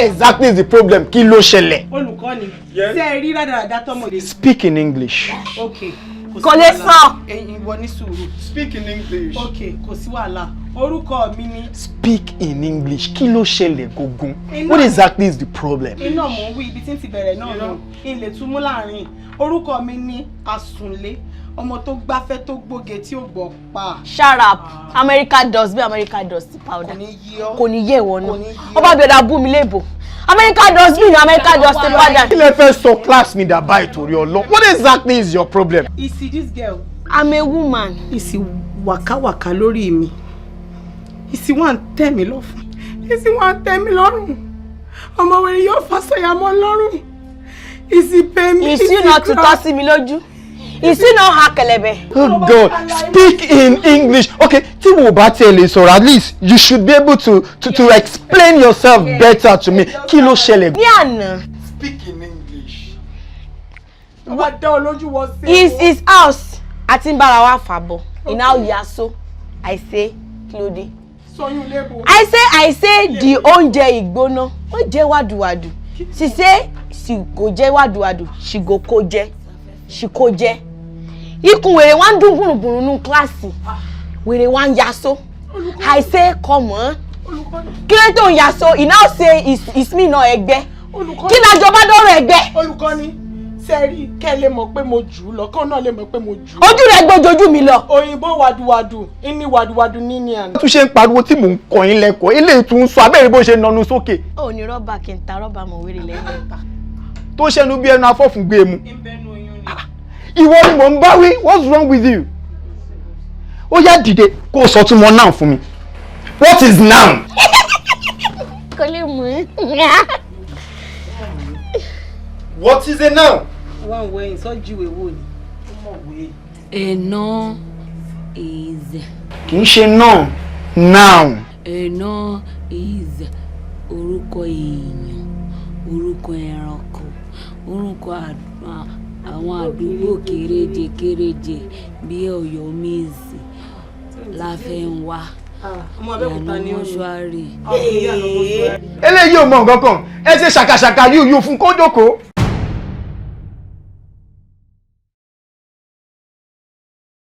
Exactly is the problem? Kí ló ṣẹlẹ̀? Olùkọ́ni, ṣé ẹ rí rádaràda tọmọdé? Speak in English. Ok. Kò lè sọ. Ẹ̀yin, ìwọ ní sùúrù. Speak in English. Ok, kò sí wàhálà. Orúkọ mi ni. Speak in English. Kí ló ṣẹlẹ̀ gangan? What exactly is the problem? Iná mò ń wí, ibi tí ń ti bẹ̀rẹ̀ náà nù ilé tún mú láàrin. Orúkọ mi ni Àsùnlé, ọmọ tó gbáfẹ́, tó gbóge, tí ò gbọ́ pa. Shut up. America dust bí America dust powder. Kò ní yí ọ. Kò ní yé ìwọ Kò náà. ní yí ọ. Ó bá bẹ̀rẹ̀ abú mi léèbò. America dust bí America dust powder. Kí lẹ fẹ́ sọ class mi dà báyìí torí Ọlọ́? What exactly is your problem? You see this girl? I'm a woman. Ìsì wàkàwàkà lórí mi, ìsì wà ń tẹ̀ mí lọ́fun, ìsì wà ń tẹ̀ mí lọ́rùn. Ọmọ wẹ̀rẹ̀ yóò fà sọ̀yàmọ́ lọ́rùn. Ìsì pay mi. Ìsì náà tutọ́ sí mi lójú. Ìsì náà ha kẹlẹ̀bẹ̀. Oh God, speak in English. Okay, tí wo bá tiẹ̀ lè sọ̀rọ̀, at least you should be able to explain yourself better to me. Kí ló ṣẹlẹ̀? Ní àná. Speak in English. Tó bá dá ọ lójú, wọ sí. His house àti ń bára wa fà bọ̀. He now yaso. I say, kí ló dé? Sọyún lébo. I say the oúnjẹ ìgbóná, ó jẹ́ wàdùwàdù. She say she go jẹ́ wàdùwàdù, she go kó jẹ, she kó jẹ. Ikùn wèrè wá ń dún gbùrùgbùrù nínú kíláàsì. Wèrè wá ń yaso. I say, come on. Kí ló tó ń yaso? He now say it's me náà ẹgbẹ́. Kí ni àjọba dọ́rọ̀ ẹgbẹ́? Olùkọ́ni, sẹ́rí kẹ́ ẹ lè mọ̀ pé mo jù ú lọ, kọ́ náà lè mọ̀ pé mo jù ú. Ojú rẹ̀ gbójojú mi lọ. Òyìnbó wàdùwàdù ní wàdùwàdù níní àná. Tún ṣe ń pariwo tí mò ń kọ́ yín lẹ́kọ̀ọ́, eléyìí tún ń sọ abẹ́rẹ́ bó ṣe nanu sókè. Ó ní rọ́bà, kí n ta rọ́bà mọ̀ wéré lẹ́yìn ẹ̀ta. Tó ṣẹnu bí ẹnu afọ́fun gbé mu. Ìwọ ni mò ń bá wí. What's wrong with you? Ó yá, dìde kó o sọ tún mọ noun fún mi. What is noun? Kò lè mú un. What is a noun? Wọ́n ń wẹ̀yìn sọ́júwèé wò ni ó mọ̀wé. A noun is Kì í ṣe noun, noun. A noun is orúkọ èèyàn, orúkọ ẹranko, orúkọ àwọn àdúgbò kéréje kéréje bí Ọ̀yọ́mèsì, Láfẹnwá, Ọmọ Abẹ́òkúta Ìyànà ni ó ní. Mọ́ṣúárì. Eléyìí ò mọ nǹkan kan. Ẹ ṣe ṣàkàṣàkà yúyú fún kó jókòó.